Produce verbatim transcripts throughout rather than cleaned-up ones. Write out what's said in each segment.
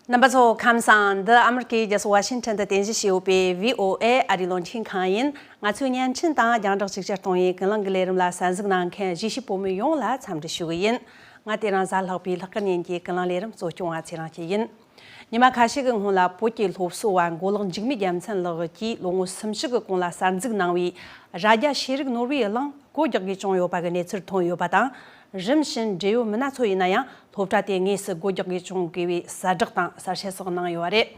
རྣམ་པ་ཚོ་ཁམས་བཟང་། འདི་ཨ་མི་རི་ཀའི་རྒྱལ་ས་ཝ་ཤིང་ཊོན་དུ་རྟེན་གཞི་བྱས་ཡོད་པའི་བྷི་ཨོ་ཨེ་ཨ་རིའི་རླུང་འཕྲིན་ཁང་ཡིན། ང་ཚོའི་བརྙན་འཕྲིན་དང་རྒྱང་བསྒྲགས་ཅིག་ཅར་གཏོང་བའི་ཀུན་གླེང་གི་ལས་རིམ་ལ་གསན་གཟིགས་གནང་མཁན་གཞིས་བྱེས་བོད་མི་ཡོངས་ལ་འཚམས་འདྲི་ཞུ་གི་ཡིན། ང་དེ་རིང་གཟའ་ལྷག་པའི་ལྷག་དཀར་ཉིན་གྱི་ཀུན་གླེང་ལས་རིམ་གཙོ་སྐྱོང་བ་ཚེ་རིང་སྐྱིད་ཡིན། ཉི་མ་ཁ་ཤས་ཀྱི་སྔོན་ལ་བོད་ཀྱི་སློབ་གསོ་བ་མགོ་ལོག་འཇིགས་མེད་རྒྱལ་མཚན་ལགས་ཀྱིས་ལོ་ངོ་སུམ་ཅུ་གི་གོང་ལ་གསར་འཛུགས་གནང་བའི་རྭ་རྒྱ་ཤེས་རིག་ནོར་བུའི་གླིང་སྒོ་རྒྱག་དགོས་བྱུང་ཡོད་པ་གི་གནས་ཚུལ་ཐོན་ཡོད་པ་དང་། རིམ་བཞིན་འབྲེལ་ཡོད་མི་སྣ་ཚོ་ཡིན་ན་ཡང་སློབ་གྲྭ་དེ་དངོས་སུ་སྒོ་རྒྱག་དགོས་བྱུང་དགོས་པའི་གསལ་བསྒྲགས་དང་གསལ་བཤད་སོགས་གནང་ཡོད་པ་རེད།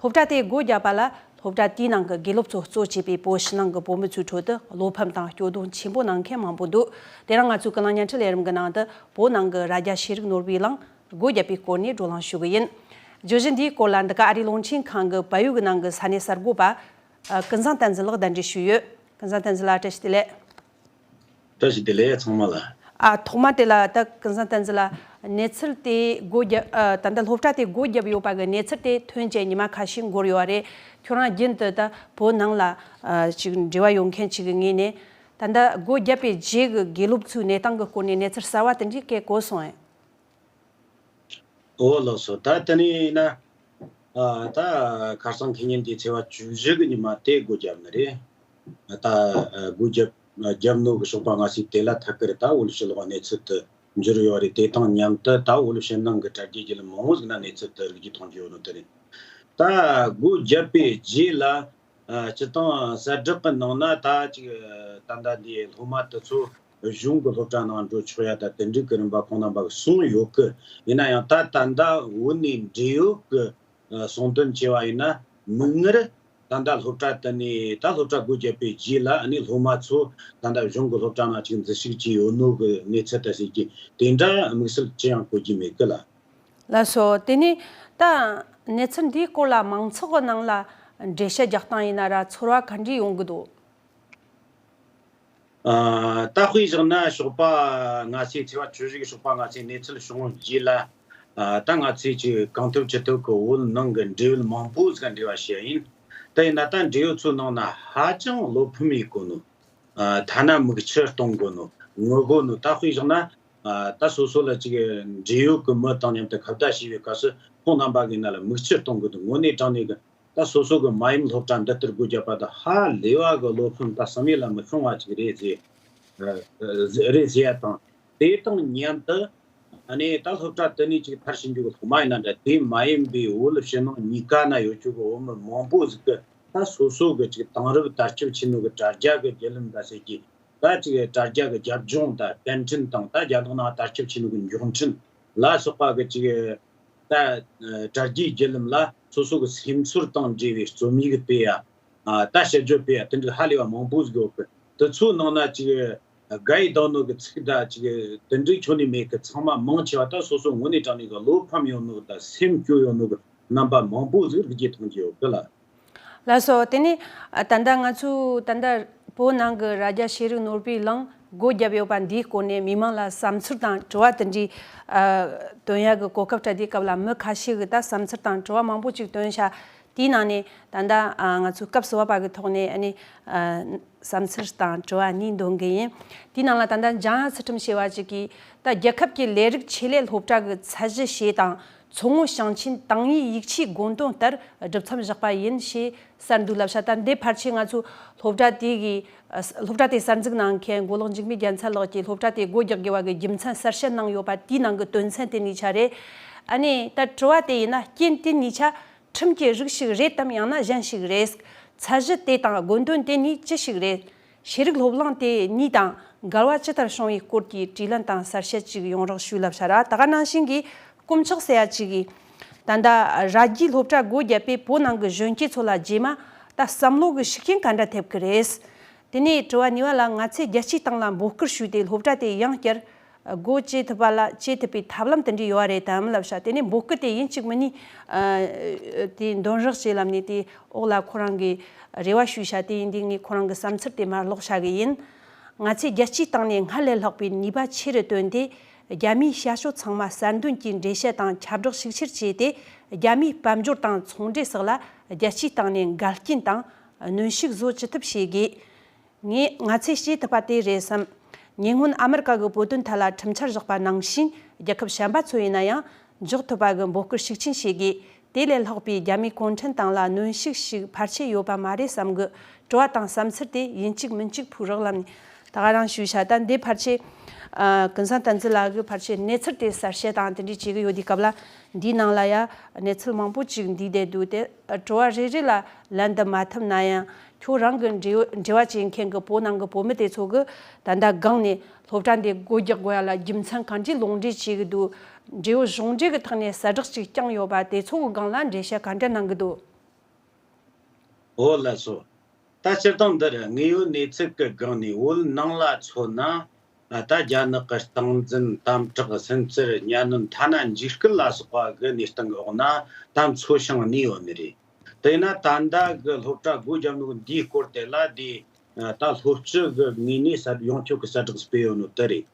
སློབ་གྲྭ་དེ་སྒོ་བརྒྱབ་པ་ལ་སློབ་གྲྭ་དེའི་ནང་གི་དགེ་སློབ་ཚོ་གཙོ་བྱས་པའི་བོད་ཕྱི་ནང་གི་བོད་མི་ཚོའི་ཁྲོད་དུ་བློ་ཕམ་དང་སྐྱོ་གདུང་ཆེན་པོ་གནང་མཁན་མང་པོ་འདུག་དེ་རིང་ང་ཚོའི་ཀུན་གླེང་བརྙན་འཕྲིན་ལས་རིམ་གྱི་ནང་དུ་བོད་ནང་གི་རྭ་རྒྱ་ཤེས་རིག་ནོར་བུའི་གླིང་སྒོ་བརྒྱབ་པའི་སྐོར་ནས་བགྲོ་གླེང་ཞུ་གི་ཡིན། བརྗོད་གཞི་འདིའི་སྐོར་ལ་འདི་ག་ཨ་རིའི་རླུང་འཕྲིན་ཁང་གི་བལ་ཡུལ་གྱི་ནང་གི་ས་གནས་གསར་འགོད་པ། ཨ། ཀུན་བཟང་བསྟན་འཛིན་ལགས་གདན་འདྲེན་ཞུས་ཡོད། ཀུན་བཟང་བསྟན་འཛིན་ལགས་བཀྲ་ཤིས་བདེ་ལེགས། བཀྲ་ཤིས་བདེ་ལེགས་ཚང་མ་ལ། ཨ། ཐོག་མ་དེ་ལ་ད་ཀུན་བཟང་བསྟན་འཛིན་ལགས་གནས་ཚུལ་དེ་སྒོ་བརྒྱབ། ཨ། ད་ལྟ་སློབ་གྲྭ་དེ་སྒོ་བརྒྱབ་ཡོད་པ་གི་གནས་ཚུལ་དེ་ཐོན་བྱས་ཉི་མ་ཁ་ཤས་འགོར་ཡོད་པ་རེད། ཁྱོད་རང་རྒྱུན་དུ་ད་བོད་ནང་ལ། ཨ། ཅིག་འབྲེལ་བ་ཡོད་མཁན་ཅིག་གི་ངོས་ནས། ད་ལྟ་སྒོ་བརྒྱབ་པའི་རྗེས་ཀྱི་དགེ་སློབ་ཚོའི་གནས་སྟངས་ཀྱི་སྐོར་ནས་གནས་ཚུལ་གསར་བ་དེ་འདྲའི་སྐད་གོ་སོང་ངས། ཨོ་ལགས་སོ། ད་དེ་ནས་ཡིན་ན། ཨ། ད་ཁ་སང་ཁེ་ཉིན་གྱི་ཚེས་པ་བཅུ་བཞི་གི་ཉི་མ་དེ་སྒོ་བརྒྱབ་ནི་རེད། ད་སྒོ་བརྒྱབ་བརྒྱབ་ནོ་གི་ཞོགས་པ་སྔ་ཕྱི་དེ་ལ་ཐད་ཀར་ད་བོད་ཕྱི་ལོགས་གནས་ཚུལ་དུ་འགྱུར་ཡོད་རེད། དེ་དང་མཉམ་དུ་ད་བོད་ཕྱི་ནང་གི་དྲ་རྒྱའི་བརྒྱུད་ལམ་མང་བོ་ཟིག་ན་གནས་ཚུལ་དུ་རིགས་རྒྱུད་མཐོང་རྒྱུ་ཡོད་ནོ་དེ་རེད། ད་སྒོ་བརྒྱབ་པའི་རྗེས་ལ། ཨ། སྤྱིར་བཏང་གསལ་བསྒྲགས་ཀྱི་ནང་ན་ད་ཅིག་ད་ལྟ་འདིའི་སློབ་མ་དེ་ཚོ་གཞུང་གི་སློབ་གྲྭ་ནང་འགྲོ་ཆོག་ཡ་ད་དེ་འདྲའི་གི་རིམ་པ་ཁོང་རྣམ་པ་གིས་གསུངས་ཡོད་གི། ཡིན་ན་ཡང་ད་ད་ལྟ་བོད་ནས་འབྲེལ་ཡོད་གི་གསུང་དོན་བྱས་པ་ཡིན་ན། མིག་སྔར་ད་ལྟ་སློབ་གྲྭ་དེ་ནས་ད་སློབ་གྲྭ་སྒོ་བརྒྱབ་པའི་རྗེས་ལ་ཨ་ནི་སློབ་མ་ཚོ་ད་ལྟ་གཞུང་གི་སློབ་གྲྭ་ནང་ཅིག་འཛུལ་ཞུགས་བྱས་ཡོད་ནོ་གི་གནས་ཚུལ་དང་ཟེར་གྱི་དེ་འདྲ་དམིགས་བསལ་ཅི་ཡང་གོ་རྒྱུ་མེད་གི་ལ། ལགས་སོ། དེ་ནས་ད་གནས་ཚུལ་འདིའི་སྐོར་ལ་མང་ཚོགས་ཀྱི་ནང་ལ་འགྲེལ་བཤད་རྒྱག་སྟངས་ཡིན་ན་ར་ཚོར་བ་ག་འདྲ་ཡོང་གི་འདུག་ཨ། ད་དཔེ་བཞག་ན་ཞོགས་པ་ང་ཚོས་ཚེས་པ་བཅུ་བཞི་གི་ཞོགས་པ་ང་ཚོས་གནས་ཚུལ་བྱུང་བའི་རྗེས་ལ། ཨ། ད་ང་ཚོས་ཀྱི་གང་ཐུབ་ཅི་ཐུབ་ཀྱི་བོད་ནང་གི་འབྲེལ་ཡོད་མང་པོ་ཟིག་འབྲེལ་བ་བྱས་ཡིན། དེ་ཡིན་ན་ད་འབྲེལ་ཡོད་ཚོའི་ནང་ན་ཧ་ཅང་བློ་ཕམ་ཡེད་གོ་ནོ། ཨ། ཐ་ན་མིག་ཆུ་གཏོང་དགོས་ནོ། ངུ་དགོས་ནོ། ད་དཔེ་བཞག་ན། ཨ། ད་སོ་སོ་ལ་ཅིག་འབྲེལ་ཡོད་ཀྱི་མི་དང་མཉམ་དུ་ཁ་བརྡ་བྱས་པའི་སྐབས་སུ་ཁོང་རྣམ་པ་གི་ཡིན་ན་ལ་མིག་ཆུ་གཏོང་དགོས་འདུག་དངོས་གནས་དྲང་གནས་ཀྱི་ད་སོ་སོ་གི་མ་ཡུམ་སློབ་གྲྭ་འདི་ལྟར་སྒོ་བརྒྱབ་པ་དང་ཧ་ལས་པ་གི་བློ་ཕམ་ད་བསམ་ཡས་ལ་མི་ཤོང་བ་ཅིག་རེད་ཟེར། ཨ། རེད་ཟེར་ཡ་དང་། དེ་དང་མཉམ་དུ། ཨ་ནི་ད་སློབ་གྲྭ་དེ་ནས་ཅིག་མཐར་ཕྱིན་རྒྱུ་གི་སློབ་མ་ཡིན་ན་འདྲ། དེ་མ་ཡིན་པའི་བོད་ཕྱི་ནང་གཉིས་ཀ་ན་ཡོད་རྒྱུ་གི་བོད་མི་མང་པོ་ཟིག་གི་ད་སོ་སོ་གི་ཅིག་དེང་རབས་དར་ཁྱབ་ཆེ་ནོ་གི་དྲ་རྒྱ་གི་བརྒྱུད་ལམ་འདྲ་ཟེར་གྱི་ད་ཅིག་དྲ་རྒྱ་གི་རྒྱབ་ལྗོངས་དང་བརྙན་འཕྲིན་དང་ད་རྒྱ་ནག་ནང་དར་ཁྱབ་ཆེ་ནོ་གི་མགྱོགས་འཕྲིན་ལ་སོགས་པ་གི་ཅིག་ད་དྲ་རྒྱའི་བརྒྱུད་ལམ་ལ་སོ་སོ་གི་སེམས་ཚོར་དང་འབྲེལ་བའི་རྩོམ་ཡིག་སྤེལ་ཡ། ཨ། ད་དཔྱད་བརྗོད་སྤེལ་ཡ་དེ་འདྲ་ཧ་ལས་པ་མང་པོ་ཟིག་ཡོད་གི། དེ་ཚོའི་ནང་ན་ཅིག་དགའ་ཡི་བསྡད་ནོ་གི་ཚིག་དང་ཅིག་དེ་འདྲའི་ཁྱོན་ནས་མེད་གི། ཚང་མ་མང་ཆེ་བ་ད་སོ་སོ་དངོས་གནས་དྲང་གནས་གི་བློ་ཕམ་ཡོད་ནོ་དང་སེམས་སྐྱོ་ཡོད་ནོ་གི་རྣམ་པ་མང་པོ་ཟིག་རིག་རྒྱུ་མཐོང་རྒྱུ་ཡོད་གི་ལ། ལགས་སོ། དེ་ནས་ད་ལྟ་ང་ཚོས་ད་ལྟ་བོད་ནང་གི་རྭ་རྒྱ་ཤེས་རིག་ནོར་བུའི་གླིང་སྒོ་བརྒྱབ་ཡོད་པ་འདིའི་སྐོར་ནས་མི་མང་ལ་བསམ་ཚུལ་དང་དྲི་བ་དེ་འདྲའི་ཨ་བཏོན་ཡ་གི་གོ་སྐབས་སྤྲད་དུས་སྐབས་ལ་མི་ཁ་ཤས་ཀྱིས་ད་བསམ་ཚུལ་དང་དྲི་བ་མང་པོ་ཅིག་བཏོན་ཤག་དེའི་ནང་ནས་ད་ལྟ་ཨ་ང་ཚོའི་སྐབས་སུ་བབས་པ་གི་ཐོག་ནས་ཨ་ནི་ཨ་བསམ་ཚུལ་དང་དྲི་བ་གཉིས་འདོན་གི་ཡིན། དེའི་ནང་ལ་ད་ལྟ་འཇང་དབྱངས་ཚུལ་ཁྲིམས་ཞེས་པ་ཅིག་གིས་ད་རྒྱལ་ཁབ་ཀྱི་ལས་རིགས་ཆེད་ལས་སློབ་གྲྭ་གི་ཚད་གཞི་ཞེས་དང་མཚོ་སྔོན་ཞིང་ཆེན་ཏང་ཨུའི་ཡིག་ཆའི་དགོངས་དོན་ལྟར་སྒྲུབ་མཚམས་བཞག་པ་ཡིན་ཞེས་གསལ་འདུག་ལབ་ཤག་ད་འདི་ཕལ་ཆེར་ང་ཚོ་སློབ་གྲྭ་དེ་གི་སློབ་གྲྭ་དེ་གསར་འཛུགས་གནང་མཁན་མགོ་ལོག་འཇིགས་མེད་རྒྱལ་མཚན་ལགས་ཀྱིས་སློབ་གྲྭ་དེ་སྒོ་རྒྱག་དགོས་པ་གི་རྒྱུ་མཚན་གསལ་བཤད་གནང་ཡོད་པ་དེའི་ནང་གི་དོན་ཚན་དེ་གཉིས་ཆ་རེད། ཨ་ནི་ད་དྲི་བ་དེ་ཡིན་ན་རྐྱེན་དེ་གཉིས་ཆ་ཁྲིམས་ཀྱི་རིགས་ཤིག་རེད་དམ་ཡང་ན་གཞན་ཞིག་རེད། ཚད་གཞི་དེ་དང་དགོངས་དོན་དེ་གཉིས་ཅི་ཞིག་རེད། ཤེས་རིག་སློབ་གླིང་དེ་གཉིས་དང་འགལ་བ་ཇི་ལྟར་བྱུང་བའི་སྐོར་གྱི་དྲིས་ལན་དང་གསལ་བཤད་ཅིག་ཡོང་རོགས་ཞུ་ལབ་ཤག་ར། ད་ག་ནང་བཞིན་གྱི་དཀོན་མཆོག་ཟེར་ཡ་ཅིག་གིས་ད་ལྟ་རྭ་རྒྱའི་སློབ་གྲྭ་སྒོ་བརྒྱབ་པས་བོད་ནང་གི་གཞོན་སྐྱེས་ཚོ་ལ་རྗེས་མ་ད་བསམ་བློ་གི་ཤུགས་རྐྱེན་ག་འདྲ་ཐེབས་ཀྱི་རེད། དེ་ནས་དྲི་བ་གཉིས་པ་ལ་ང་ཚོས་རྒྱལ་སྤྱིའི་སྟེང་ལ་འབོད་སྐུལ་ཞུས་ཏེ་སློབ་གྲྭ་དེ་ཡང་བསྐྱར་སྒོ་འབྱེད་ཐུབ་པ་ལ་འབྱེད་ཐུབ་པའི་ཐབས་ལམ་དེ་འདྲ་ཡོད་པ་རེད་དམ་ལབ་ཤག་དེ་ནས་འབོད་སྐུལ་དེ་ཡིན་གཅིག་མིན་གཉིས་ཨ་དེ་འདོན་རོགས་བྱེད་ལབ་ནས་དེ་འོག་ལ་ཁོ་རང་གིས་རེ་བ་ཞུས་ཤག་དེ་ཡིན་དུས་ངས་ཁོ་རང་གི་བསམ་ཚུལ་དེ་མར་ཀློག་བྱ་གི་ཡིན། ང་ཚོས་རྒྱལ་སྤྱིའི་སྟེང་ནས་སྔར་ལས་ལྷག་པའི་ནུས་པ་ཆེ་རུ་བཏོན་ཏེ། རྒྱ་མིའི་བྱ་སྤྱོད་ཚང་མ་གསར་འདོན་གྱིས་འགྲེལ་བཤད་དང་ཁྱབ་བསྒྲགས་ཤུགས་ཆེར་བྱས་ཏེ། རྒྱ་མིའི་དཔལ་འབྱོར་དང་ཚོང་འབྲེལ་སོགས་ལ་རྒྱལ་སྤྱིའི་སྟེང་ནས་འགལ་རྐྱེན་དང་གནོན་ཤུགས་བཟོ་ཅི་ཐུབ་བྱེད་དགོས། ངས་ང་ཚོས་བྱེད་ཐུབ་པ་དེ་རེད་བསམ། ཉེ་སྔོན་ཨ་མི་རི་ཀ་གི་བོད་དོན་ཐད་ལ་ཁྲིམས་འཆར་བཞག་པ་ནང་བཞིན་རྒྱལ་ཁབ་གཞན་པ་ཚོ་ཡིན་ན་ཡང་འཇོག་ཐུབ་པ་གི་འབོད་སྐུལ་ཤུགས་ཆེན་བྱེད་དགོས། དེ་ལས་ལྷག་པའི་རྒྱ་མིའི་གུང་ཁྲན་ཏང་ལ་གནོན་ཤུགས་ཤིག་ཕལ་ཆེར་ཡོད་པ་མ་རེད་བསམ་གི། དྲི་བ་དང་བསམ་ཚུལ་དེ་ཡིན་གཅིག་མིན་གཅིག་ཕུག་རག་ལམ་ནས་ད་ག་རང་ཞུས་ཤག་ད་འདི་ཕལ་ཆེར་ཨ་ཀུན་བཟང་བསྟན་འཛིན་ལགས་ཀྱིས་ཕལ་ཆེར་གནས་ཚུལ་དེ་གསལ་བཤད་དང་དེ་འདྲ་བྱེད་ཀྱི་ཡོད་དུས་སྐབས་ལ། འདིའི་ནང་ལ་ཡ་གནས་ཚུལ་མང་པོ་ཅིག་འདུས་བསྡད་འདུག་དེ་དྲི་བ་རེ་རེ་ལ་ལན་འདེབས་མ་ཐུབ་ན་ཡང་། ཁྱོད་རང་གི་འབྲེལ་འབྲེལ་བ་བྱེད་མཁན་གྱི་བོད་ནང་གི་བོད་མི་དེ་ཚོ་གིས་ད་ལྟ་སྒང་ནས་སློབ་གྲྭ་འདི་སྒོ་རྒྱག་དགོས་ཡ་ལ་རྒྱུ་མཚན་གང་འདྲའི་ལུང་འདྲེན་བྱེད་ཀྱི་འདུག་འབྲེལ་ཡོད་གཞུང་འབྲེལ་གྱི་ཐོག་ནས་གསལ་བསྒྲགས་ཅིག་བསྐྱངས་ཡོད་པ་དེ་ཚོ་གི་སྒང་ལ་འགྲེལ་བཤད་ག་འདྲ་གནང་གི་འདུག་འོ་ལགས་སོ། ད་སྤྱིར་བཏང་འདིར་དངོས་ཡོད་གནས་ཚུལ་གྱི་སྒང་ནས་བོད་ནང་ལ་མཚོན་ན། ད་རྒྱ་ནག་གི་སྟངས་འཛིན་དམ་དྲག་སུན་གཙེར་གཉའ་གནོན་ཐ་ན་འཇིགས་སྐུལ་ལ་སོགས་པ་གི་གནས་སྟངས་ཀྱི་འོག་ན་ད་འཚོ་ཞིང་གནས་ཡོད་ནི་རེད། དེས་ན་ད་ལྟ་གི་སློབ་གྲྭ་སྒོ་བརྒྱབ་ནོ་འདིའི་སྐོར་དེ་ལ་དེ་ད་སློབ་སྤྱི་གི་ངོས་ནས་གསལ་ཡོངས་ཁྱབ་ཀྱི་གསལ་བསྒྲགས་སྤེལ་ཡོད་ནོ་དེ་རེད།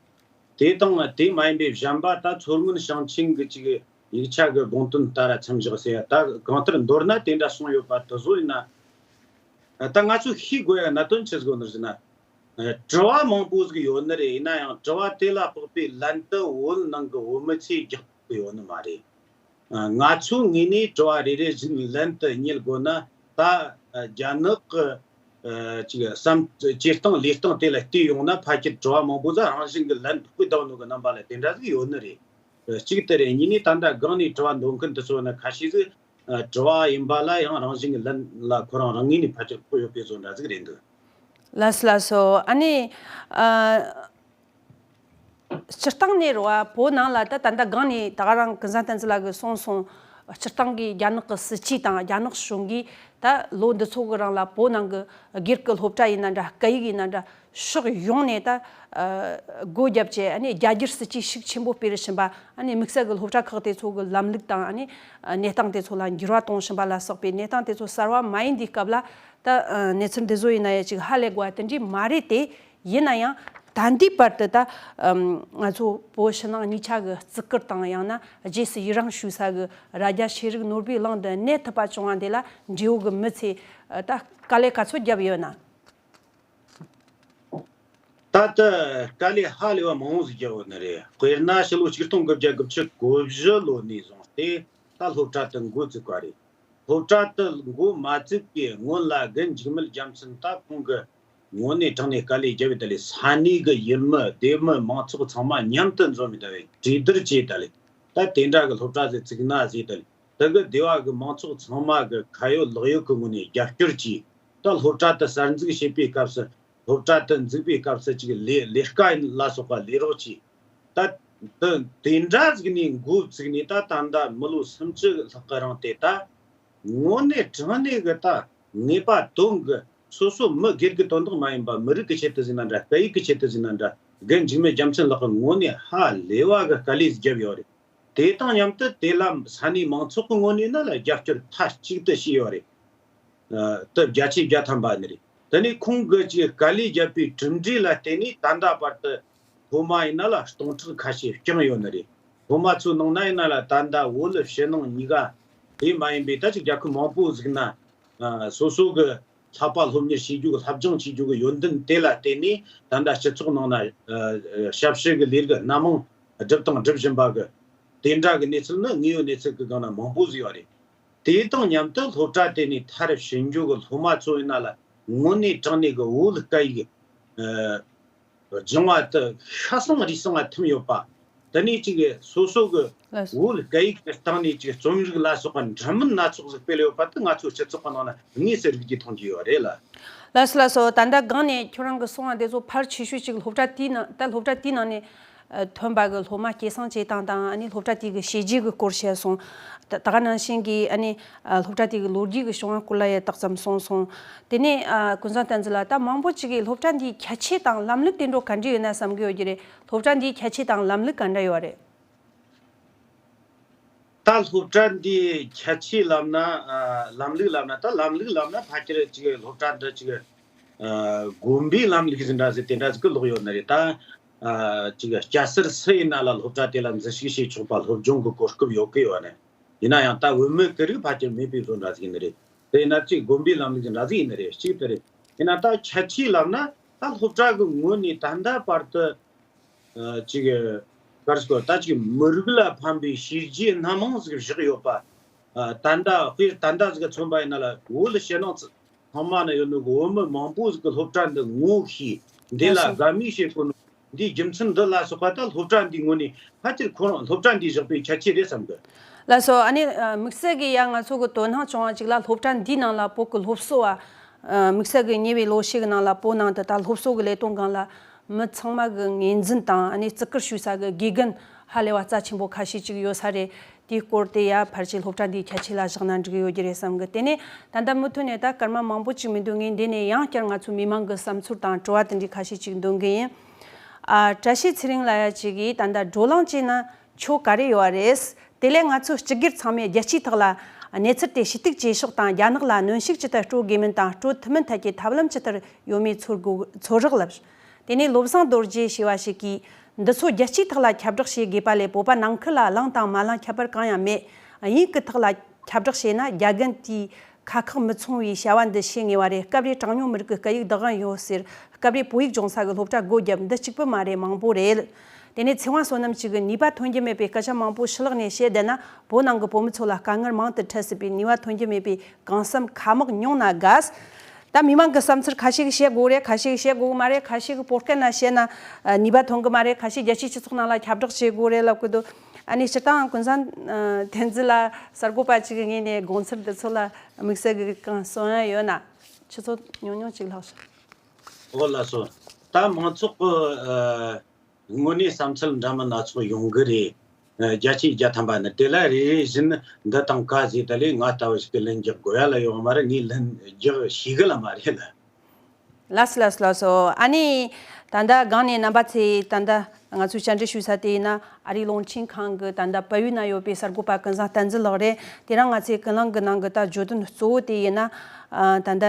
དེ་དང་དེ་མ་ཡིན་པའི་གཞན་པ་ད་མཚོ་སྔོན་ཞིང་ཆེན་གྱི་ཅིག་ཡིག་ཆ་གི་དགོངས་དོན་ལྟར་མཚམས་བཞག་ཟེར་ཡ་ད་གང་ལྟར་མདོར་ན་དེ་འདྲ་གསུངས་ཡོད་པ་དེ་བཟོ་ཡིན་ན། ད་ང་ཚོས་ཤེས་དགོས་ཡ་གནད་དོན་ཆི་ཟིག་ཡོད་ནི་ཟེར་ན། དྲི་བ་མང་པོ་ཟིག་ཡོད་ནི་རེད། ཡིན་ན་ཡང་དྲི་བ་དེ་ལ་དཔག་པའི་ལན་དུ་བོད་ནང་གི་བོད་མི་ཚོས་རྒྱག་ཐུབ་ཡོད་ནི་མ་རེད། ང་ཚོའི་ངོས་ནས་དྲི་བ་རེ་རེ་བཞིན་ལན་དུ་རྙེད་དགོས་ན་ད་རྒྱ་ནག་གི་ཅིག་བསམ་བྱེད་སྟངས་ལས་སྟངས་དེ་ལ་བལྟས་ཡོང་ན་ཕལ་ཆེར་དྲི་བ་མང་པོ་ཟིག་རང་བཞིན་གྱི་ལན་ཕོག་གི་བསྡད་ནོ་གི་རྣམ་པ་ལ་དེ་འདྲ་ཟིག་ཡོད་ནི་རེད། གཅིག་དེ་རེད། གཉིས་ནས་ད་ལྟ་སྒང་ནས་དྲི་བ་འདོན་མཁན་དེ་ཚོ་ནི་ཁ་ཤས་ཟིག་དྲི་བ་ཡིན་པ་ལ་ཡང་རང་བཞིན་གྱི་ལན་ལ་ཁོ་རང་རང་ངོས་ནས་ཕལ་ཆེར་ཕོག་ཡོད་པའི་བཟོ་འདྲ་ཟིག་རེད་འདུག་ལགས་སོ་ལགས་སོ། ཨ་ནི་ཨ་སྤྱིར་བཏང་ནས་རེད་བ། བོད་ནང་ལ་ད་ད་ལྟ་སྒང་ནས་ད་ག་རང་ཀུན་བཟང་བསྟན་འཛིན་ལགས་ཀྱིས་གསུངས་སོང་། སྤྱིར་བཏང་གི་རྒྱ་ནག་གི་སྲིད་ཇུས་དང་རྒྱ་ནག་གཞུང་གིས་ད་ལོ་འདི་ཚོ་གི་རིང་ལ་བོད་ནང་གི་སྒེར་གྱི་སློབ་གྲྭ་ཡིན་ན་འདྲ། སྐད་ཡིག་ཡིན་ན་འདྲ། ཕྱོགས་ཡོངས་ནས་ད་ཨ་སྒོ་བརྒྱབ་བྱས། ཨ་ནི་རྒྱ་སྒྱུར་སྲིད་ཇུས་ཤུགས་ཆེན་པོ་སྤེལ་བཞིན་པ། ཨ་ནི་དམིགས་བསལ་གྱི་སློབ་གྲྭ་ཁག་དེ་ཚོ་གི་ལམ་ལུགས་དང་། ཨ་ནི་གནས་སྟངས་དེ་ཚོ་ལ་འགྱུར་བ་གཏོང་བཞིན་པ་ལ་སོགས་པའི་གནས་སྟངས་དེ་ཚོ་གསར་བ་མ་ཡིན་དུས་སྐབས་ལ། ད་ཨ་གནས་ཚུལ་འདི་ཚོ་ཡིན་ན་ཡང་ཅིག་ཧ་ལས་དགོས་པ་དེ་འདྲའི་མ་རེད་དེ། ཡིན་ན་ཡང་ད་ལྟའི་བར་དུ་ད་ཨམ་ང་ཚོ་བོད་ཕྱི་ནང་གཉིས་ཆ་གི་བརྩི་བཀུར་དང་། ཡང་ན་རྗེས་སུ་ཡི་རང་ཞུ་ས་གི་རྭ་རྒྱ་ཤེས་རིག་ནོར་བུའི་གླིང་དུ་གནས་ཐུབ་པ་བྱུང་བ་འདི་ལ་འབྲེལ་ཡོད་གི་མི་ཚོས་ད་དཀའ་ལས་ག་ཚོད་བརྒྱབ་ཡོད་ན། ད་ལྟ་དཀའ་ལས་ཧ་ལས་པ་མང་བོ་ཟིག་བརྒྱབ་ཡོད་ནི་རེད། དཔེར་ན་ཕྱི་ལོ་ཆིག་སྟོང་དགུ་བརྒྱ་དགུ་བཅུ་གོ་བཞི་ལོ་ནས་བཟུང་སྟེ་ད་སློབ་གྲྭ་དེ་འགོ་བཙུགས་པ་རེད། སློབ་གྲྭ་དེ་འགོ་མ་བཙུགས་པའི་སྔོན་ལ་རྒན་འཇིགས་མེད་རྒྱལ་མཚན་ད་ཁོང་གི་དངོས་གནས་དྲང་གནས་དཀའ་ལས་བརྒྱབ་ཡོད། ད་ལས་ས་གནས་གི་ཡུལ་མི་སྡེ་མི་མང་ཚོགས་ཚང་མ་མཉམ་དུ་འཛོམས་ཡོད། ད་ལས་གྲོས་བསྡུར་བྱས། ད་ལས་ད་དེ་འདྲ་གི་སློབ་གྲྭ་ཟིག་བཙུགས་ན་ཟེར། ད་ལས་དེ་གི་སྡེ་བ་གི་མང་ཚོགས་ཚང་མ་གི་ཁ་ཡོད་ལག་ཡོད་གི་ངོས་ནས་རྒྱབ་སྐྱོར་གྱིས། ད་སློབ་གྲྭ་དེ་གསར་འཛུགས་བྱེད་པའི་སྐབས་སུ། སློབ་གྲྭ་དེ་འཛུགས་པའི་སྐབས་སུ་ཅིག་ལས་ལས་ཀ་ལ་སོགས་པ་ལས་རོགས་གྱིས། ད་དེ་དེ་འདྲ་ཟིག་ནས་འགོ་བཙུགས་ནས་ད་ད་ལྟ་མི་ལོ་སུམ་ཅུ་ལྷག་གི་རིང་དེ་ད་དངོས་གནས་དྲང་གནས་གི་ད་ངེས་པ་དོན་གི་སོ་སོ་མི་སྒེར་གི་དོན་དག་མ་ཡིན་པ། མི་རིགས་ཀྱི་ཆེད་དུ་ཟིན་ན་འདྲ། སྐད་ཡིག་གི་ཆེད་དུ་ཟིན་ན་འདྲ། རྒན་འཇིགས་མེད་རྒྱལ་མཚན་ལགས་ཀྱིས་དངོས་གནས་ཧ་ལས་པ་གི་དཀའ་ལས་བརྒྱབ་ཡོད་རེད། དེ་དང་མཉམ་དུ་དེ་ལ་ས་གནས་མང་ཚོགས་ཀྱི་ངོས་ནས་ན་ལ་རྒྱབ་སྐྱོར་མཐའ་གཅིག་ཏུ་བྱས་ཡོད་རེད། ཨ་ད་བརྒྱ་ཆའི་བརྒྱ་ཐམ་པ་ནི་རེད། དེ་ནས་ཁོང་གིས་ཀྱི་དཀའ་ལས་བརྒྱབ་པའི་གྲུབ་འབྲས་ལ་བརྟེན་ནས་ད་ལྟ་བར་དུ་སློབ་མ་ཡིན་ན་ལ་སྟོང་ཕྲག་ཁ་ཤས་བསྐྱངས་ཡོད་ནི་རེད། སློབ་མ་ཚོའི་ནང་ན་ཡིན་ན་ལ་ད་ལྟ་བོད་ཕྱི་ནང་གཉིས་ཀ་དེ་མ་ཡིན་པའི་ད་ཅིག་རྒྱལ་ཁབ་མང་པོ་ཟིག་ན་ཨ་སོ་སོ་གི་ལྷག་པ་སློབ་གཉེར་བྱེད་རྒྱུ་གི་སློབ་སྦྱོང་བྱེད་རྒྱུ་གི་ཡོན་ཏན་དེ་ལ་བརྟེན་ནས་ད་ལྟ་སྤྱི་ཚོགས་ནང་ན་ཨ་ཞབས་ཞུ་གི་ལས་ཀ་སྣ་མང་སྒྲུབ་དང་སྒྲུབ་བཞིན་པ་གི་དེ་འདྲ་གི་གནས་ཚུལ་ནི་དངོས་ཡོད་གནས་ཚུལ་གི་སྒང་ན་མང་པོ་ཟིག་ཡོད་རེད། དེ་དང་མཉམ་དུ་སློབ་གྲྭ་དེ་ནས་མཐར་ཕྱིན་རྒྱུ་གི་སློབ་མ་ཚོ་ཡིན་ན་ལ་དངོས་གནས་དྲང་གནས་གི་བོད་སྐད་ཡིག་ཨ་སྦྱང་བ་དེ་ཤ་གསང་རུས་གསང་ང་ཐིམ་ཡོད་པ། དེ་ནས་ཅིག་སོ་སོ་གི་ལགས་སོ། བོད་སྐད་ཡིག་གི་སྟེང་ནས་ཅིག་རྩོམ་རིག་ལ་སོགས་པ་འདྲ་མིན་སྣ་ཚོགས་ཟིག་སྤེལ་ཡོད་པ་དེ་ང་ཚོའི་སྤྱི་ཚོགས་ཀྱི་ནང་ན་དངོས་སུ་རིག་རྒྱུ་མཐོང་རྒྱུ་ཡོད་རེད་ལ། ལགས་སོ་ལགས་སོ། ད་ལྟ་སྒང་ནས་ཁྱོད་རང་གིས་གསུངས་པ་དེ་ཚོ་ཕལ་ཆེ་ཤོས་ཅིག་སློབ་གྲྭ་དེའི་ནང་། ད་སློབ་གྲྭ་དེའི་ནང་ནས་ཨ་ཐོན་པ་གི་སློབ་མ་སྐྱེད་སྲིང་བྱེད་སྟངས་དང་། ཨ་ནི་སློབ་གྲྭ་དེ་གི་བྱས་རྗེས་གི་སྐོར་བཤད་སོང་། ད་ད་ག་ནང་བཞིན་གྱི་ཨ་ནི་ཨ་སློབ་གྲྭ་དེ་གི་ལོ་རྒྱུས་གི་བྱུང་བ་སྐོར་ལ་ཡང་ཏོག་ཙམ་གསུངས་སོང་། དེ་ནས་ཨ་ཀུན་བཟང་བསྟན་འཛིན་ལགས། ད་མང་པོ་ཅིག་གིས་སློབ་གྲྭ་འདིའི་ཁྱད་ཆོས་དང་ལམ་ལུགས་དེ་འདྲ་ག་འདྲ་ཡོད་ན་བསམ་གི་ཡོད་ཀྱི་རེད། སློབ་གྲྭ་འདིའི་ཁྱད་ཆོས་དང་ལམ་ལུགས་ག་འདྲ་ཡོད་རེད། ད་སློབ་གྲྭ་འདིའི་ཁྱད་ཆོས་ལབ་ན། ཨ་ལམ་ལུགས་ལབ་ན། ད་ལམ་ལུགས་ལབ་ན་ཕལ་ཆེར་ཅིག་སློབ་གྲྭ་འདི་ཅིག་ཨ་དགོན་པའི་ལམ་ལུགས་ཟིག་འདྲ་ཟིག་དེ་འདྲ་ཟིག་གི་ལོག་ཡོད་ནི་རེད། ད་ཨ་ཅིག་སྐྱ་སེར་སུ་ཡིན་ན་ལ་སློབ་གྲྭ་དེ་ལ་འཛུལ་ཞུགས་བྱེད་ཆོག་པ་སློབ་སྦྱོང་གི་གོ་སྐབས་ཡོད་གི་ཡོད་ནི། ཡིན་ན་ཡང་ད་བུད་མེད་ཀྱི་རིགས་ཕལ་ཆེར་མེད་པའི་བཟོ་འདྲ་ཟིག་ཡིན་ནི་རེད། དེ་ཡིན་ན་ཅིག་དགོན་པའི་ལམ་ལུགས་ཟིག་འདྲ་ཟིག་ཡིན་ནི་རེད། གཅིག་དེ་རེད། ཡིན་ན་ད་ཁྱད་ཆོས་ལབ་ན། ད་སློབ་གྲྭ་གི་ངོས་ནས་ད་ལྟ་བར་དུ་ཨ་ཅིག་ག་རེ་ཟེར་དགོས། ད་ཅིག་མི་རིགས་ལ་ཕན་པའི་བྱས་རྗེས་སྣ་མང་ཟིག་བཞག་ཡོད་པ། ད་ལྟ་དཔེར་ད་ལྟ་ཟིག་མཚོན་པ་ཡིན་ན་ལ། བོད་ལ་ཕྱི་ནང་ཚང་མ་ན་ཡོད་ནོ་གི་བོད་མི་མང་པོ་ཟིག་གི་སློབ་གྲྭ་འདི་ངོ་ཤེས། འདི་ལ་དགའ་མོས་བྱེད་དགོས་ནོ། འདིའི་རྒྱུ་མཚན་འདི་ལ་སོགས་པ་ད་སློབ་གྲྭ་འདིའི་ངོས་ནས་ཕལ་ཆེར་ཁོ་རང་སློབ་གྲྭ་འདིའི་བཞག་པའི་ཁྱད་ཆོས་རེད་བསམ་གི། ལགས་སོ། ཨ་ནི་དམིགས་བསལ་གི་ཡ་ང་ཚོ་གི་དོ་སྣང་བྱུང་བ་ཅིག་ལ། སློབ་གྲྭ་འདིའི་ནང་ལ་བོད་གི་སློབ་གསོ་བ་དམིགས་བསལ་གི་ཉེ་བའི་ལོ་ཤས་གི་ནང་ལ་བོད་ནང་དུ་ད་སློབ་གསོ་གི་ལས་དོན་སྒང་ལ་མི་ཚང་མ་གི་ངོས་འཛིན་དང་། ཨ་ནི་བརྩི་བཀུར་ཞུ་ས་གི་དགེ་རྒན་ཧ་ལས་པ་རྩ་ཆེན་པོ་ཁ་ཤས་ཅིག་ཡོད་ས་རེད། དེའི་སྐོར་དེ་ཡ་ཕལ་ཆེར་སློབ་གྲྭ་འདིའི་ཁྱད་ཆོས་ལ་བཞག་ན་འགྲིག་ཡོད་རྒྱུ་རེད་བསམ་གི། དེ་ནས་ད་ལྟ་མུ་མཐུད་ནས་ད་སྐར་མ་མང་པོ་ཅིག་མི་འདུག་ངས་འདི་ནས་ཡང་བསྐྱར་ང་ཚོའི་མི་མང་གི་བསམ་ཚུལ་དང་དྲི་བ་དེ་འདྲའི་ཁ་ཤས་ཅིག་འདོན་གི་ཡིན། ཨ། བཀྲ་ཤིས་ཚེ་རིང་ལབ་ཡ་ཅིག་གིས། ད་ལྟ་བགྲོ་གླེང་བྱས་ན་ཆོ་ག་རེ་ཡོད་རེད། དེ་ལས་ང་ཚོ་སྤྱི་སྒེར་ཚང་མས་རྒྱལ་སྤྱིའི་ཐོག་ལ་གནས་ཚུལ་དེ་ཞུ་གཏུག་བྱེད་ཕྱོགས་དང་། རྒྱ་ནག་ལ་གནོན་ཤུགས་ཇི་ལྟར་སྤྲོད་དགོས་མིན་དང་། སྤྲོད་ཐུབ་མིན་ཐད་ཀྱི་ཐབས་ལམ་ཇི་ལྟར་ཡོད་མེད་ཚོར་དགོས། ཚོར་རག་ལབ། དེ་ནས་བློ་བཟང་རྡོ་རྗེ་ཞེས་པ་ཞིག་གིས། འདི་ཚོ་རྒྱལ་སྤྱིའི་ཐོག་ལ་ཁྱབ་བསྒྲགས་བྱེད་དགོས་པ་ལས། བོད་པ་ནང་ཁུལ་ལ་བླངས་དང་མ་བླངས་ཁྱད་པར་གང་ཡང་མེད། དབྱིན་གི་ཐོག་ལ་ཁྱབ་བསྒྲགས་བྱས་ན་རྒྱ་རྒན་དེས་ཁ་ཁག་མི་མཚུངས་པའི་བྱ་བ་འདི་བྱེད་ངེས་པ་རེད། སྐབས་རེ་གྲངས་ཉུང་མི་རིགས་ཀྱི་སྐད་ཡིག་བདག་དབང་ཡོད་ཟེར། སྐབས་རེ་བོད་ཡིག་སྦྱོང་ས་གི་སློབ་གྲྭ་སྒོ་བརྒྱབ། འདི་གཅིག་པུ་མ་རེད། མང་པོ་རེད། དེ་ནས་ཚེ་དབང་བསོད་ནམས་ཅིག་གིས། ནུས་པ་ཐོན་རྒྱུ་མེད་པའི་སྐད་ཆ་མང་པོ་ཕྱི་ལོགས་ནས་བཤད་བསྡད་ན། བོད་ནང་གི་བོད་མི་ཚོ་ལ་དཀའ་ངལ་མང་དུ་འཕྲད་སྲིད་པས། ནུས་པ་ཐོན་རྒྱུ་མེད་པའི་གང་བསམ་ཁ་མག་ཉུང་ན་དགའ། ད་མི་མང་གི་བསམ་ཚུལ་ཁ་ཤས་ཀྱིས་བཤད་དགོས་རེད། ཁ་ཤས་ཀྱིས་བཤད་དགོས་གི་མ་རེད། ཁ་ཤས་ཀྱིས་བོད་སྐད་ནང་བཤད་ན་ནུས་པ་ཐོན་གི་མ་རེད། ཁ་ཤས་རྒྱལ་སྤྱིའི་སྤྱི་ཚོགས་ནང་ལ་ཁྱབ་བསྒྲགས་བྱེད་དགོས་རེད་ལབ་གི་འདུག་ཨ་ནི་སྤྱིར་བཏང་ཀུན་བཟང་བསྟན་འཛིན་ལ་གསར་འགོད་པ་ཅིག་གི་ངོས་ནས་དགོངས་ཚུལ་འདི་ཚོ་ལ་དམིགས་བསལ་གྱི་གང་གསུང་ཡ་ཡོད་ན། ཆུ་ཚོད་ཉུང་ཉུང་ཅིག་ལྷག་ཤག་འོ་ལགས་སོ། ད་མང་ཚོགས་ཀྱི་དངོས་གནས་བསམ་ཚུལ་འདྲ་མིན་སྣ་ཚོགས་ཡོང་གི་རེད། ཨ། བརྒྱ་ཆ་བརྒྱ་ཐམ་པ་ནི་དེ་ལ་རེ་རེ་བཞིན་འདི་དང་ག་ཟེར། ད་ལས་ང་ལྟ་བུ་ཞིག་གིས་ལན་རྒྱག་དགོས་ཡ་ལ་ཡོད་མ་རེད། ངས་ལན་རྒྱག་ཤེས་གི་ལ་མ་རེད་ལ། ལགས་སོ་ལགས་སོ་ལགས་སོ། ཨ་ནི་ད་ལྟ་སྒང་ནས་རྣམ་པ་ཚོས་ད་ལྟ་ང་ཚོས་བཅར་འདྲི་ཞུ་ས་དེ་ཡིན་ན། ཨ་རིའི་རླུང་འཕྲིན་ཁང་གི་ད་ལྟ་བལ་ཡུལ་ན་ཡོད་པའི་གསར་འགོད་པ་ཀུན་བཟང་བསྟན་འཛིན་ལགས་རེད། དེ་རིང་ང་ཚོའི་ཀུན་གླེང་གི་ནང་གི་ད་བརྗོད་དོན་གཙོ་བོ་དེ་ཡིན་ན། ཨ། ད་ལྟ།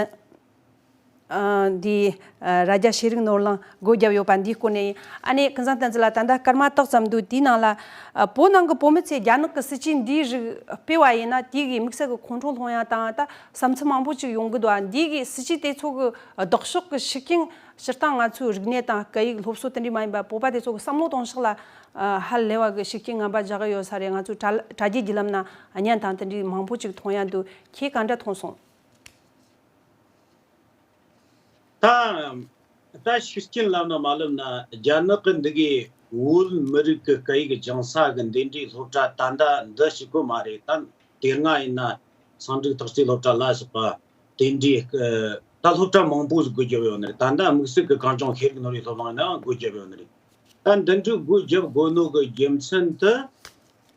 ཨ། འདི། ཨ། རྭ་རྒྱ་ཤེས་རིག་ནོར་གླིང་སྒོ་བརྒྱབ་ཡོད་པ་འདིའི་སྐོར་ནས་ཡིན། ཨ་ནི་ཀུན་བཟང་བསྟན་འཛིན་ལགས། ད་ལྟ་སྐར་མ་ཏོག་ཙམ་འདུག་དེའི་ནང་ལ། ཨ། བོད་ནང་གི་བོད་མི་ཚོས་རྒྱ་ནག་གི་སྲིད་ཇུས་འདིའི་རིགས་སྤེལ་བ་ཡིན་ན། དེ་གིས་དམིགས་བསལ་གྱི་ཁོང་ཁྲོ་སློང་ཡ་དང་། ད་བསམ་ཚུལ་མང་པོ་ཅིག་ཡོང་གི་འདུག་ཨ། འདི་གིས་སྲིད་ཇུས་དེ་ཚོ་གི་ལྡོག་ཕྱོགས་ཀྱི་ཤུགས་རྐྱེན། སྤྱིར་བཏང་ང་ཚོའི་རིག་གནས་དང་སྐད་ཡིག་སློབ་གསོ་དེ་འདྲའི་མ་ཡིན་པ། བོད་པ་དེ་ཚོ་གི་བསམ་བློ་གཏོང་ཕྱོགས་ལ། ཨ། ཧ་ལས་པ་གི་ཤུགས་རྐྱེན་ངན་པ་རྒྱག་གི་ཡོད་ས་རེད། ང་ཚོའི་དྲ་དྲ་རྒྱའི་བརྒྱུད་ལམ་ན་བརྙན་དང་དེ་འདྲའི་མང་པོ་ཅིག་མཐོང་ཡ་འདུག་ཁྱེད་ག་འདྲ་མཐོང་སོང་། ད་ད་ཤུགས་རྐྱེན་ལབ་ན་མ་ལབ་ན། རྒྱ་ནག་གི་འདི་གའི་བོད་མི་རིགས་ཀྱི་སྐད་ཡིག་སྦྱང་ས་གི་འདི་འདྲའི་སློབ་གྲྭ་ད་ལྟ་འདི་གཅིག་པུ་མ་རེད། ད་དེ་སྔ་ཡིན་ན་སང་ཀྲིག་ཐག་གཅོད་སློབ་གྲྭ་ལ་སོགས་པ་དེ་འདྲའི་ད་སློབ་གྲྭ་མང་པོ་ཟིག་སྒོ་བརྒྱབ་ཡོད་ནི་རེད། ད་ལྟ་དམིགས་བསལ་གྱི་གངས་ལྗོངས་ཤེས་རིག་ནོར་བུའི་སློབ་གླིང་ཡིན་ནའང་སྒོ་བརྒྱབ་ཡོད་ནི་རེད། ད་འདི་འདྲའི་སྒོ་བརྒྱབ་དགོས་ནོ་གི་རྒྱུ་མཚན་དེ།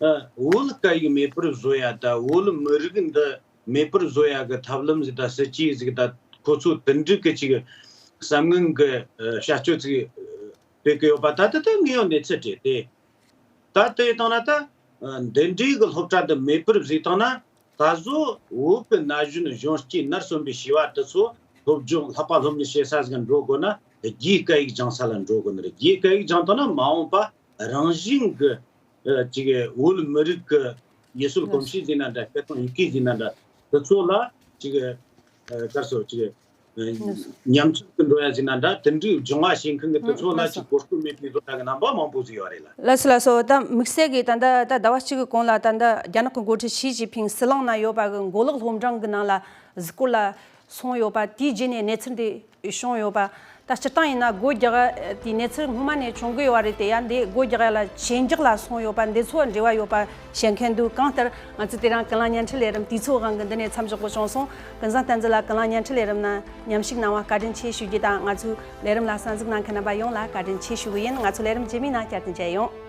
ཨ། བོད་སྐད་ཡིག་མེད་པར་བཟོ་ཡ་དང་། བོད་མི་རིགས་འདི་མེད་པར་བཟོ་ཡ་གི་ཐབས་ལམ་ཟིག་དང་སྲིད་ཇུས་ཟིག་དང་། ཁོ་ཚོ་དེ་འདྲའི་གི་ཅིག་བསམ་ངན་གི། ཨ། བྱ་སྤྱོད་ཅིག་སྤེལ་གི་ཡོད་པ། ད་ལྟ་དེ་དངོས་ཡོད་གནས་ཚུལ་རེད་དེ། ད་དེ་བཏང་ན་ད། ཨ། འདི་འདྲའི་གི་སློབ་གྲྭ་འདི་མེད་པར་བཟོས་བཏང་ན། ད་གཟོད་བོད་ཀྱི་ན་གཞོན་གཞོན་སྐྱེས་ནར་སོན་པའི་བྱིས་པ་དེ་ཚོ་སློབ་སྦྱོང་ལྷག་པ་སློབ་གཉེར་བྱེད་ས་ཟིག་འགྲོ་དགོས་ན། རྒྱའི་སྐད་ཡིག་སྦྱང་ས་ལ་འགྲོ་དགོས་ནི་རེད། རྒྱའི་སྐད་ཡིག་སྦྱང་བཏང་ན་མ་འོངས་པ་རང་བཞིན་གྱི། ཨ། ཅིག་བོད་མི་རིགས་ཀྱི་ཡུལ་སྲོལ་གོམས་གཤིས་ཟེར་ན་འདྲ། སྐད་དང་ཡི་གེ་ཟེར་ན་འདྲ། དེ་ཚོ་ལ་ཅིག་ཨ། ག་རེ་ཟེར། ཅིག་ཉམས་ཆག་ཏུ་འགྲོ་ཡ་ཟེར་ན་འདྲ། དེ་འདྲའི་སྦྱོང་བ་བྱེད་མཁན་གྱི་དེ་ཚོ་ལ་ཅིག་གོ་སྐབས་མེད་པའི་བཟོ་གྲྭ་གི་རྣམ་པ་མང་པོ་ཟིག་ཡོད་རེད་ལ། ལགས་སོ་ལགས་སོ། ད་དམིགས་བསལ་གྱིས་ད་ལྟ་ད་ཟླ་བ་གཅིག་གི་གོང་ལ་ད་ལྟ་རྒྱ་ནག་གི་འགོ་ཁྲིད་ཞི་ཅིན་ཕིང་ཟི་ལིང་ན་ཡོད་པ་གི་མགོ་ལོག་སློབ་འབྲིང་གི་ནང་ལ་གཟིགས་སྐོར་ལ་སོང་ཡོད་པ། དེའི་རྗེས་ནས་གནས་ཚུལ་འདི་བྱུང་ཡོད་པ། ད་སྤྱིར་བཏང་ཡིན་ན་སྒོ་རྒྱག་ཡ་དེའི་གནས་ཚུལ་སྔོན་མ་ནས་བྱུང་གི་ཡོད་པ་རེད་དེ། ཡ་འདི་སྒོ་རྒྱག་ཡ་ལ་ཆེད་འཇོག་ལ་སོང་ཡོད་པ་འདི་ཚོ་འབྲེལ་བ་ཡོད་པ་བཤད་མཁན་འདུག་གང་ལྟར་ང་ཚོས་དེ་རིང་ཀུན་གླེང་བརྙན་འཕྲིན་ལས་རིམ་དུས་ཚོད་དབང་གིས་འདི་ནས་མཚམས་འཇོག་དགོས་བྱུང་སོང་། ཀུན་བཟང་བསྟན་འཛིན་ལགས་ཀུན་གླེང་བརྙན་འཕྲིན་ལས་རིམ་ནང་མཉམ་ཞུགས་གནང་བ་བཀའ་དྲིན་ཆེ་ཞུ་རྒྱུ་དང་། ང་ཚོའི་ལས་རིམ་ལ་གསན་གཟིགས་གནང་མཁན་རྣམ་པ་ཡོངས་ལ་བཀའ་དྲིན་ཆེ་ཞུ་གི་ཡིན། ང་ཚོ་ལས་རིམ་རྗེས་མའི་ནང་བསྐྱར་དུ་མཇལ་ཡོང་།